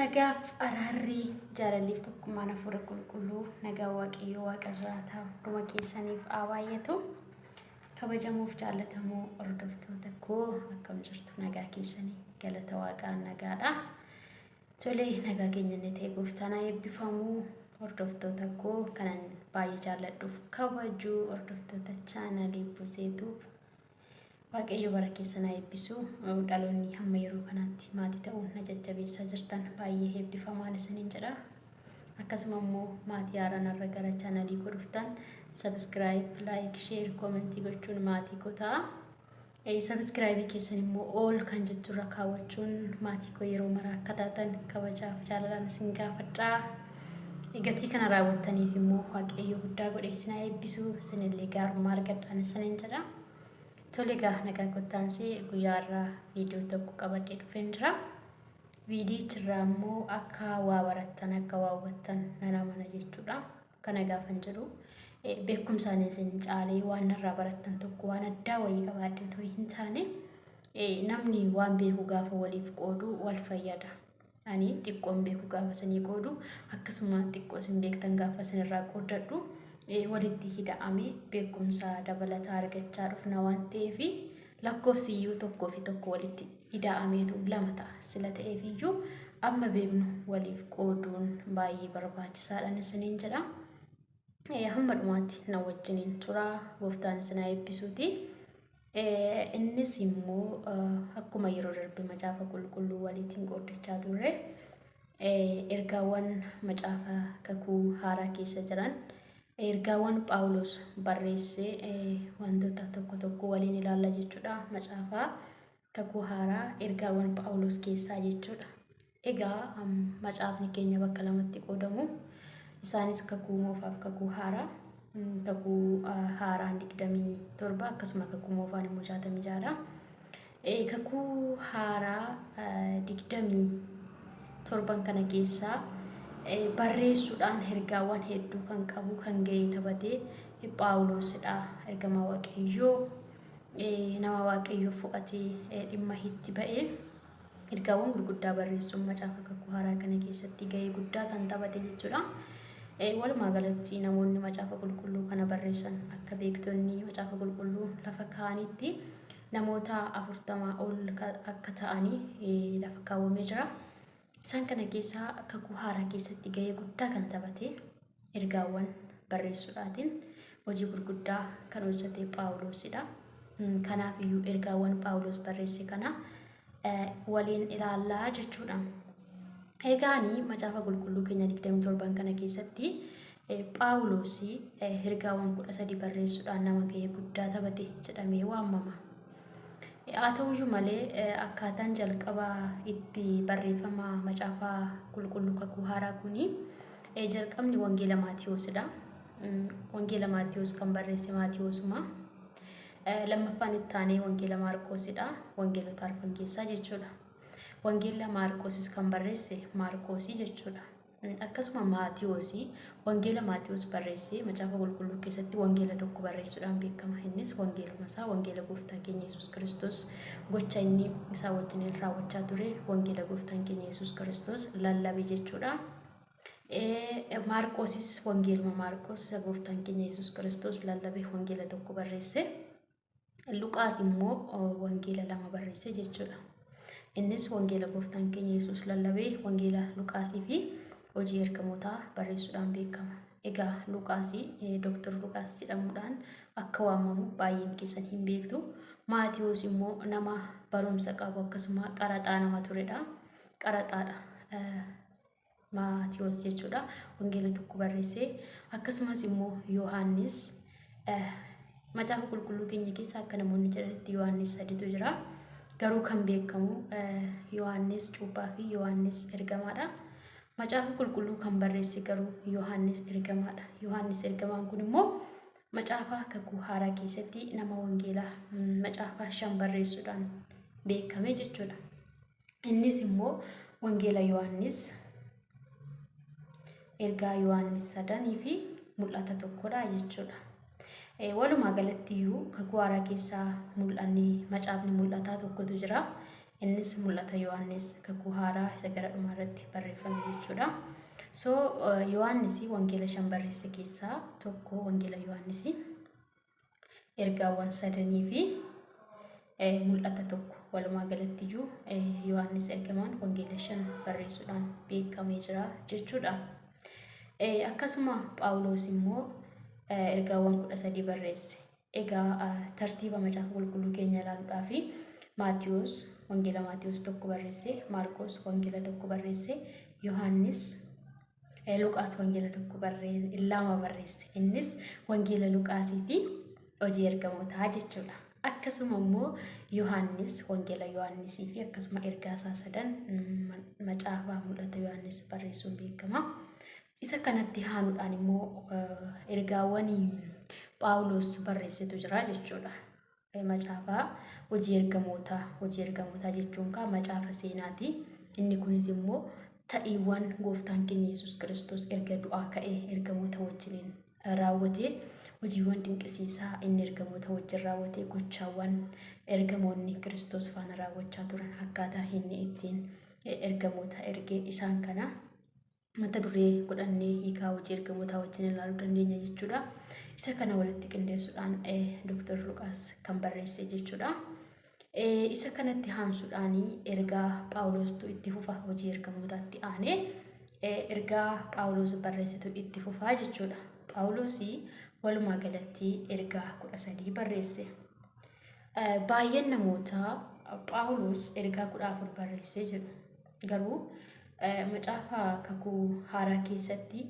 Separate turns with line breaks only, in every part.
Nagaaf araarri jaalalliif tokkummaan hafuura qulqulluu nagaa Waaqayyoo waaqa jiraataa hunduma keessaniif haa baay'atu. Kabajamuuf jaallatamoo hordoftoota koo akkam jirtu nagaa keessanii galata waaqaan nagaadha. Tolee nagaa keenya inni ta'e gooftaan haa eebbifamu. Hordoftoota koo kanan baay'ee jaalladhuuf kabaju hordoftoota chaanalii Buzeetuub Waaqayyo bara keessan haa eebbisu. Dhaloonni hamma yeroo kanaatti maatii ta'uun na jajjabeessaa jirtan baay'ee eebbifamaan isiniin jedha. Akkasuma immoo maatii haaraan har'a gara chaanalii koo dhuftan subscribe, like, share, comment gochuun maatii koo ta'a. Subscribe keessan immoo all kan jetturra kaawwachuun maatii koo yeroo maraa akka taatan kabajaaf jaalalaan isin gaafadha. Gatii kana raawwattaniif immoo Waaqayyo guddaa godhee isin haa eebbisu. Isinillee gaarummaa argadhaan isiniin jedha. Tole egaa nagaa kottaansee guyyaa irraa viidiyoo tokko qabadhee dhufeen jira. Viidiyichirraa immoo akka waa barattan akka waa hubattan nan amana jechuudha. Kana gaafan jedhu beekumsaan isin caalee waan narraa barattan tokko waan addaa wayii qabaadhe otoo hin taane namni waan beeku gaafa waliif qoodu wal fayyada. Ani xiqqoon beeku gaafa isinii qoodu akkasuma xiqqoo isin beektan gaafa isinirraa qooddadhu walitti hidha'ame beekumsa dabalataa argachaa dhufna waan ta'eef lakkoofsi iyyuu tokkoo fi tokko walitti ida'ameetu lama ta'a sila ta'eef iyyuu amma beeknu waliif qooduun baay'ee barbaachisaadhaan isiniin jedha. Hamma dhumaatti na wajjiniin tura gooftaan isin haa eebbisuuti. Innis immoo akkuma yeroo darbe macaafa qulqulluu waliitiin qooddachaa turre ergaawwan macaafa kakuu haaraa keessa jiran ergaawwan Phaawulos barreesse wantoota tokko tokko waliin ilaalla jechuudha. Macaafa kakuu haaraa ergaawwan Phaawulos keessaa jechuudha. Egaa macaafni keenya bakka lamatti qoodamu. Isaanis kakuu moofaaf kakuu haaraa. Kakuu haaraan 27 akkasuma kakuu moofaan immoo 66dha. Kakuu haaraa 27 kana keessaa barreessuudhaan ergaawwan hedduu kan qabu kan ga'ee taphatee Phaawulosidha. Ergamaa Waaqayyoo nama Waaqayyoo fo'atee dhimma itti ba'ee. Ergaawwan gurguddaa barreessuun macaafa kakuu haaraa kana keessatti ga'ee guddaa kan taphate jechuudha. Walumaa galatti namoonni macaafa qulqulluu kana barreessan akka beektonni macaafa qulqulluu lafa kaa'anitti namoota 40 ol akka ta'anii lafa kaawwamee jira. Isaan kana keessaa kakuu haaraa keessatti ga'ee guddaa kan taphate ergaawwan barreessuudhaatiin hojii gurguddaa kan hojjete Phaawulosidha. Kanaaf iyyuu ergaawwan Phaawulos barreesse kana waliin ilaallaa jechuudha. Egaani macaafa qulqulluu keenya 27 kana keessatti Phaawulos ergaawwan 13 barreessuudhaan nama ga'ee guddaa taphate jedhamee waamama. Haa ta'uyyuu malee akkaataan jalqaba itti barreeffama macaafa qulqulluu kakuu haaraa kuni jalqabni wangeela Maatiyoosidha. Wangeela Maatiyoos kan barreesse Maatiyoosuma. Lammaffaan itti aanee wangeela Maarqoosidha. Wangeelota arfan keessaa jechuudha. Wangeela Maarqoosis kan barreesse Maarqoosii jechuudha. Akkasuma Maatiyoos wangeela Maatiyoos barreessee macaafa qulqulluu keessatti wangeela tokko barreessuudhaan beekama. Innis wangeeluma isaa wangeela gooftaa keenya Yesuus Kiristoos gocha inni isaa wajjin raawwachaa ture wangeela gooftaan keenya Yesuus Kiristoos lallabe jechuudha. Maarqoosis wangeeluma Maarqoos isa gooftaan keenya Yesuus Kiristoos lallabe wangeela tokko barreesse. Luqaas immoo wangeela lama barreesse jechuudha. Innis wangeela gooftaan keenya Yesuus lallabee wangeela Luqaasii fi hojii ergamootaa barreessuudhaan beekama. Egaa Luqaasii Dooktar Luqaas jedhamuudhaan akka waamamu baay'een keessan hin beektu. Maatiyoos immoo nama barumsa qabu akkasuma qaraxaa nama turedha. Qaraxaadha. Maatiyoos jechuudha. Wangeela tokko barreesse. Akkasumas immoo Yohaannis macaafa qulqulluu keenya keessa akka namoonni jedhanitti Yohaannis saditu jira. Garuu kan beekamu Yohaannis cuuphaa fi Yohaannis ergamaadha. Macaafa qulqulluu kan barreesse garuu Yohaannis ergamaadha. Yohaannis ergamaan kun immoo macaafa kakuu haaraa keessatti nama wangeelaa macaafa shan barreessuudhaan beekame jechuudha. Innis immoo Wangeela Yohaannis, ergaa Yohaannis sadanii fi mul'ata tokkodha jechuudha. Walumaa galatti iyyuu kakuu haaraa keessaa mul'anni macaafni mul'ataa tokkotu jira. Innis Mul'ata Yohaannis Kakuu Haaraa isa gara dhumaa irratti barreeffame jechuudha. So Yohaannis wangeela 5 barreesse keessaa tokko wangeela Yohaannis ergaawwan sadanii fi mul'ata tokko walumaa galatti iyyuu Yohaannis ergamaan wangeela 5 barreessuudhaan beekamee jira jechuudha. Akkasuma Phaawulos immoo ergaawwan 13 barreesse. Egaa tartiiba macaafa qulqulluu keenya ilaaluudhaaf Maatiyuus wangeela Maatiyuus tokko barreesse, Maarqos wangeela tokko barreesse, Yohaannis Luqaas wangeela tokko barreesse, lama barreesse. Innis wangeela Luqaasii fi hojii ergamootaa jechuudha. Akkasuma immoo Yohaannis wangeela Yohaannisii fi akkasuma ergaa isaa sadan macaafa mul'ata Yohaannis barreessuun beekama. Isa kanatti aanuudhaan immoo ergaawwan Phaawulos barreessetu jira jechuudha. Macaafa hojii ergamootaa, hojii ergamootaa jechuun kaa macaafa seenaati. Inni kunis immoo ta'iiwwan gooftaan keenya Yesuus Kiristoos erga du'aa ka'ee ergamoota wajjiniin raawwate, hojiiwwan dinqisiisaa inni ergamoota wajjin raawwate, gochaawwan ergamoonni Kiristoos faana raawwachaa turan, akkaataa inni ittiin ergamoota ergee isaan kana mata duree godhannee hiikaa hojii ergamootaa wajjin ilaaluu dandeenya jechuudha. Isa kana walitti qindeessuudhaan Dr. Luqaas kan barreesse jechuudha. Isa kanatti haansuudhaan ergaa Phaawulostu itti fufa hojii ergamootaatti aanee ergaa Phaawulos barreessetu itti fufaa jechuudha. Phaawulos walumaa galatti ergaa 13 barreesse. Baay'een namootaa Phaawulos ergaa 14 barreessee jedhu. Garuu macaafa kakuu haaraa keessatti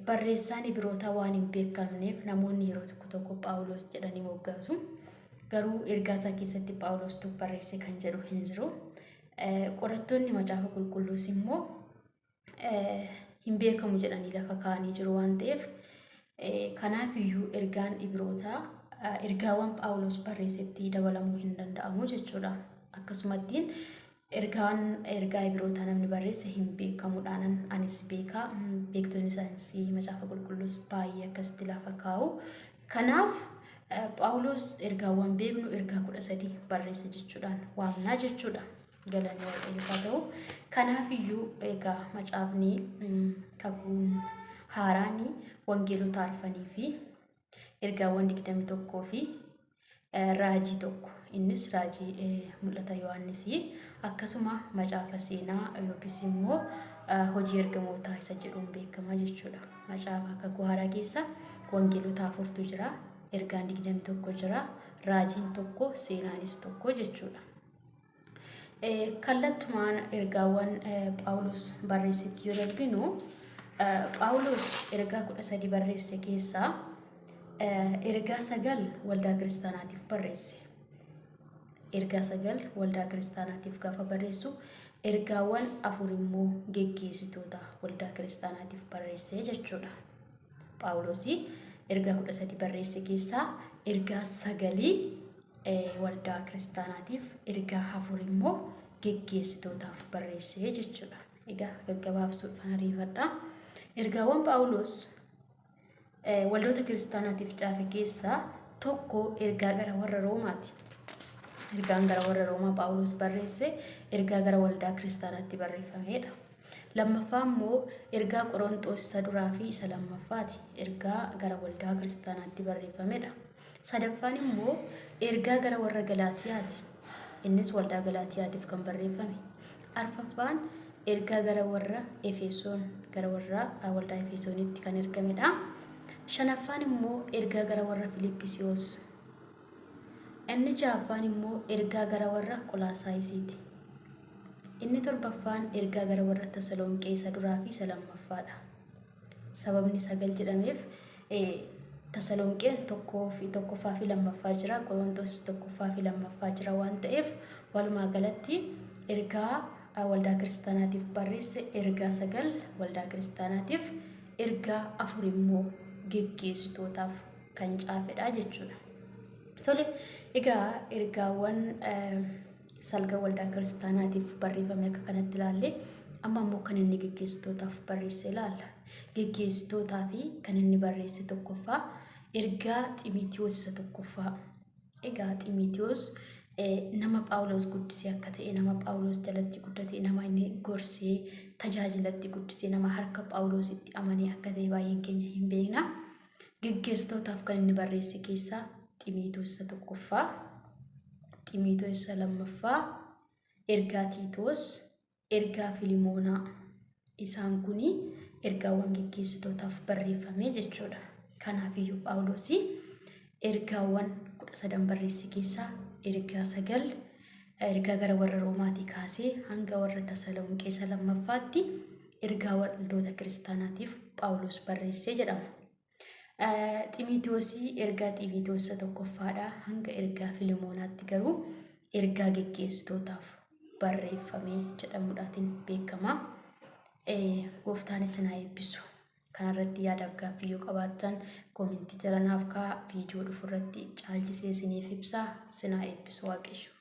barreessaan Ibrootaa waan hin beekamneef namoonni yeroo tokko tokko Phaawulos jedhanii moggaasu. Garuu ergaa isaa keessatti Phaawulostu barreesse kan jedhu hin jiru. Qorattoonni macaafa qulqulluus immoo hin beekamu jedhanii lafa kaa'anii jiru waan ta'eef kanaaf iyyuu ergaan Ibrootaa ergaawwan Phaawulos barreessetti dabalamuu hin danda'amu jechuudha. Akkasumattiin ergaan ergaa Ibrootaa namni barreesse hin beekamuudhaanan anis beeka. Beektonni saayinsii macaafa qulqulluus baay'ee akkasitti lafa kaa'u. Kanaaf Phaawulos ergaawwan beeknu ergaa 13 barreesse jechuudhaan waamnaa jechuudha. Galanni Waaqayyoof haa ta'u. Kanaaf iyyuu egaa macaafni kakuun haaraan wangeelota arfanii fi ergaawwan 21 fi raajii tokko innis raajii mul'ata Yohaannisii akkasuma macaafa seenaa yookiis immoo hojii ergamootaa isa jedhuun beekama jechuudha. Macaafa kakuu haaraa keessa wangeelota afurtu jira, ergaan 21 jira, raajiin tokko, seenaanis tokko jechuudha. Kallattumaan ergaawwan Phaawulos barreessetti yoo darbinu, Phaawulos ergaa 13 barreesse keessaa ergaa 9 waldaa kiristaanaatiif barreesse. Ergaa 9 waldaa kiristaanaatiif gaafa barreessu ergaawwan afur immoo geggeessitoota waldaa kiristaanaatiif barreesse jechuudha. Phaawulos ergaa 13 barreesse keessaa ergaa sagalii waldaa kiristaanaatiif ergaa afur immoo geggeessitootaaf barreesse jechuudha. Egaa gaggabaabsuudhaan ariifadha. Ergaawwan Phaawulos waldoota kiristaanaatiif caafe keessaa tokko ergaa gara warra Roomaati. Ergaan gara warra Roomaa Phaawulos barreesse ergaa gara waldaa kiristaanaatti barreeffamedha. Lammaffaa immoo ergaa Qoronxoos isa duraa fi isa lammaffaati. Ergaa gara waldaa kiristaanaatti barreeffamedha. Sadaffaan immoo ergaa gara warra Galaatiyaati. Innis waldaa Galaatiyaatiif kan barreeffame. Arfaffaan ergaa gara warra Efesoon, gara warra waldaa Efesoonitti kan ergamedha. Shanaffaan immoo ergaa gara warra Filiphisiyoos. Inni ja'affaan immoo ergaa gara warra Qolaasaayisiiti. Inni torbaffaan ergaa gara warra Tasalonqee isa duraa fi isa lammaffaadha. Sababni sagal jedhameef Tasalonqeen tokkoo fi tokkoffaa fi lammaffaa jira, Qorontos tokkoffaa fi lammaffaa jira waan ta'eef walumaa galatti ergaa waldaa kiristaanaatiif barreesse ergaa sagal waldaa kiristaanaatiif ergaa afur immoo geggeessitootaaf kan caafedha jechuudha. Tole egaa ergaawwan salga waldaa kiristaanaatiif barreeffame akka kanatti ilaalle amma immoo kan inni geggeessitootaaf barreesse ilaalla. Geggeessitootaa fi kan inni barreesse tokkoffaa ergaa Ximitiyoos isa tokkoffaa. Egaa Ximitiyoos Nama Phaawulos guddisee akka ta'e, nama Phaawulos jalatti guddate, nama inni gorsee tajaajilatti guddisee, nama harka Phaawulositti amanee akka ta'e baay'een keenya hin beekna. Geggeessitootaaf kan inni barreesse keessaa Ximiitoos isa tokkoffaa, Ximiitoos isa lammaffaa, ergaa Tiitoos, ergaa Filimoonaa. Isaan kun ergaawwan geggeessitootaaf barreeffame jechuudha. Kanaafiyyuu Phaawulos ergaawwan 13 barreesse keessaa ergaa 9 ergaa gara warra Roomaatii kaasee hanga warra Tasalonqee isa lammaffaatti ergaa waldoota kiristaanaatiif Phaawulos barreesse jedhama. Ximiitiyoosii ergaa Ximiitiyoos isa tokkoffaadha hanga ergaa Filimoonaatti garuu ergaa geggeessitootaaf barreeffame jedhamuudhaatiin beekama. Gooftaan isin haa eebbisu. Kanarratti yaadaaf gaaffii yoo qabaattan koomentii jala naaf kaa'aa. Viidiyoo dhufu irratti caalchisee isiniif ibsa. Isin haa eebbisu Waaqayyo.